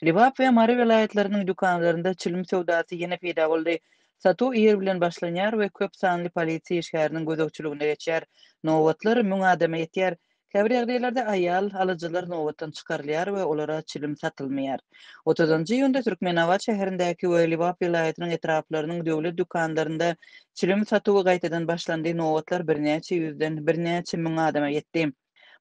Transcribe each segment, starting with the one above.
Lebap we Mary welaýatlarynyň dükanlarynda çilim söwdasy ýene peýda boldy. Satuw ir bilen başlanýar we köp sanly polisiýa işgäriniň gözegçiliginde geçýär. Nobatlar 1000 adama ýetýär. Käbir ýagdaýlarda aýal alyjylar nobatdan çykarylýar we olara çilim satylmaýar. Otuzynjy iýunda Türkmenabat şäherindäki we Lebap welaýatynyň etraplarynyň döwlet dükanlarynda çilim satuwy gaýtadan başlandy, nobatlar birnäçe ýüzden birnäçe müň adama ýetdi.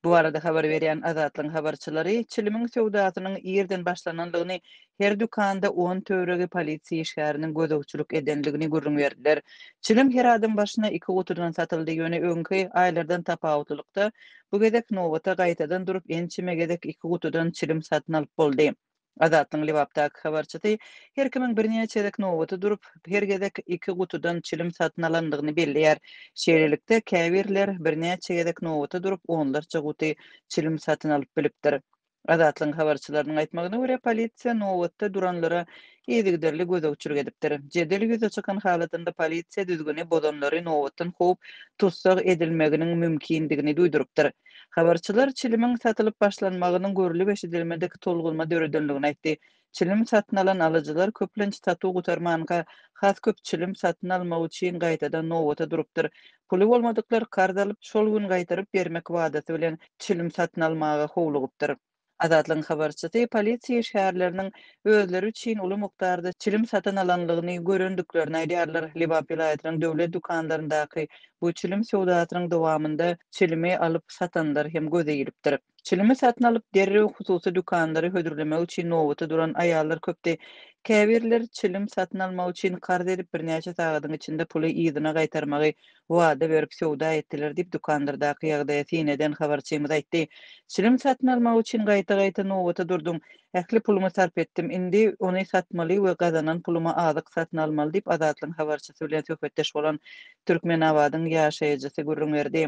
Bu barada habar berýän Azatlygyň habarçylary çilimiň söwdasynyň irden başlanandygyny, her dükanda on töweregi polisiýa işgäriniň gözegçilik edendigini gürrüň berdiler. Çilim her adam başyna iki gutudan satyldy, ýöne öňki aýlardan tapawutlylykda, bu gezek nobata gaýtadan durup, ençeme gezek iki gutudan çilim satyn alyp boldy. Azatlygyň Lebapdaky habarçysy her kimiň birnäçe gezek nobata durup, her gezek iki gutudan çilim satyn alandygyny belleýär. Şeýlelikde, käbirler birnäçe gezek nobata durup, onlarça guty çilim satyn alyp bilipdir. Azatlygyň habarçylarynyň aýtmagyna görä, polisiýa nobatda duranlara yzygiderli gözegçilik edipdir. Jedel ýüze çykan halatynda polisiýa düzgüni bozanlary nobatdan kowup, tussag edilmeginiň mümkindigini duýdurypdyr. Habarçylar çilimiň satylyp başlanmagynyň görlüp-eşidilmedik tolgunma döredenligini aýtdy. Çilim satyn alan alyjylar köplenç satuw gutarmanka, has köp çilim satyn almak üçin gaýtadan nobata durupdyr. Puly bolmadyklar karz alyp, şol gün gaýtaryp bermek wadasy bilen çilim satyn almaga howlugypdyr. Azatlygyň habarçysy polisiýa işgärleriniň özleri üçin uly mukdarda çilim satyn alanlygyny görendiklerini aýdýarlar. Lebap welaýatynyň döwlet dükanlaryndaky bu çilim söwdasynyň dowamynda çilimi alyp satanlar hem göze ilipdir. Çilimi satyn alyp, derrew hususy dükanlara hödürlemek üçin nobata duran aýallar köpdi. Käbirleri çilim satyn almak üçin karz edip, birnäçe sagadyň içinde puly yzyna gaýtarmagy wada berip söwda etdiler diýip, dükanlardaky ýagdaýa syn eden habarçymyz aýtdy. Çilim satyn almak üçin gaýta-gaýta nobata durdum. Ähli pulumy sarp etdim. Indi ony satmaly we gazanan puluma azyk satyn almaly diýip, Azatlygyň habarçysy bilen söhbetdeş bolan Türkmenabadyň ýaşaýjysy gürrüň berdi.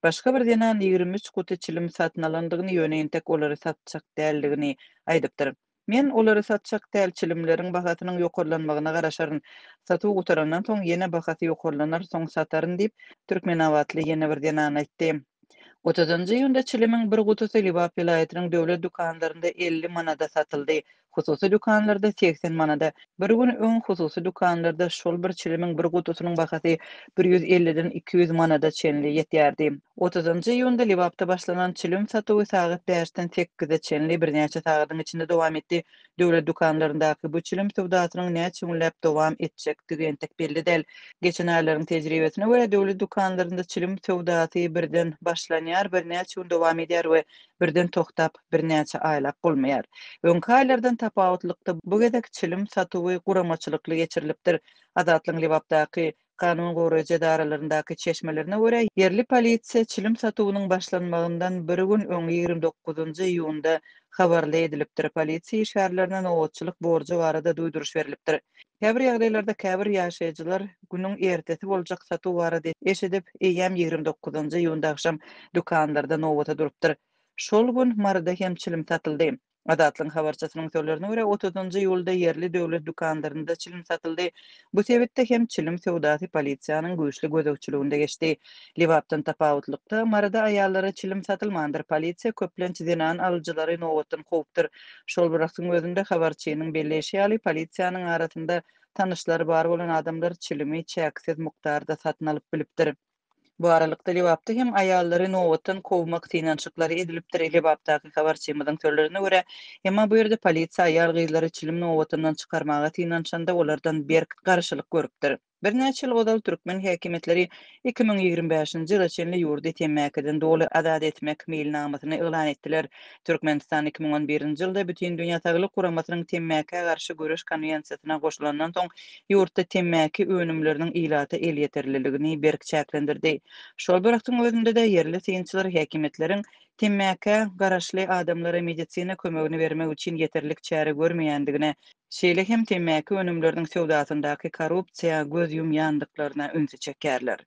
Başga bir zenan 23 guty çilim satyn alandygyny, ýöne entek olary satjak däldigini aýdypdyr. Men olary satjak däl, çilimleriň bahasynyň ýokarlanmagyna garaşaryn. Satuw gutarandan soň ýene bahasy ýokarlanar, soň sataryn diýip, türkmenabatly ýene bir zenan aýtdy. Otuzynjy iýunda çilimiň bir gutusy Lebap welaýatynyň döwlet dükanlarynda 50 manada satyldy. Hususy dükanlarda 80 manada. Bir gün öň hususy dükanlarda şol bir çilimiň bir gutusynyň bahasy bir ýüz elliden 200 manada çenli ýetýärdi. Otuzynjy iýunda Lebapda başlanan çilim satuwy sagat bäşden sekize çenli birnäçe sagadyň içinde dowam etdi. Döwlet dükanlaryndaky bu çilim söwdasynyň näçe günläp dowam etjekdigi entek belli däl. Geçen aýlaryň tejribesine görä, döwlet dükanlarynda çilim söwdasy birden başlanýar, birnäçe gün dowam edýär we birden togtap, birnäçe aýlap bolmaýar. Öňki aýlardan tapawutlykda, bu gezek çilim satuwy guramaçylykly geçirilipdir. Azatlygyň Lebapdaky kanun goraýjy edaralaryndaky çeşmelerine görä, ýerli polisiýa çilim satuwynyň başlanmagyndan bir gün öň, 29-njy iýunda habarly edilipdir. Polisiýa işgärlerine nobatçylyk borjy barada duýduryş berlipdir. Käbir ýagdaýlarda käbir ýaşaýjylar günüň ertesi boljak satuw barada eşidip, eýýäm 29-njy iýunda agşam dükanlarda nobata durupdyr. Şol gün Maryda hem çilim satyldy. Azatlygyň habarçysynyň sözlerine görä, otuzynjy iýulda ýerli döwlet dükanlarynda çilim satyldy. Bu sebitde hem çilim söwdasy polisiýanyň güýçli gözegçiliginde geçdi. Lebapdan tapawutlykda, Maryda aýallara çilim satylmandyr, polisiýa köplenç zenan alyjylary nobatdan kowupdyr. Şol bir wagtyň özünde, habarçynyň belleýşi ýaly, polisiýanyň arasynda tanyşlary bar bolan adamlar çilimi çäksiz mukdarda satyn alyp bilipdir. Bu aralykda, Lebapda hem aýallary nobatdan kowmak synanyşyklary edilipdir, Lebapdaky habarçymyzyň sözlerine görä, emma bu ýerde polisiýa aýal-gyzlary çilim nobatyndan çykarmaga synanyşanda olardan berk garşylyk görüpdir. Birnäçe ýyl ozal türkmen häkimiýetleri 2025-nji ýyla çenli ýurdy temmäkiden doly azat etmek meýilnamasyny yglan etdiler. Türkmenistan 2011-nji ýylda Bütindünýä Saglyk Guramasynyň Temmäkä garşy göreş konwensiýasyna goşulandan soň, ýurtda temmäki önümleriniň ilata elýeterliligini berk çäklendirdi. Şol bir wagtyň özünde-de, ýerli synçylar häkimiýetleriň temmäkä garaşly adamlara medisina kömegini bermek üçin ýeterlik çäre görmeýändigine, şeýle hem temmäki önümleriniň söwdasyndaky korrupsiýa göz ýumýandyklaryna ünsi çekýärler.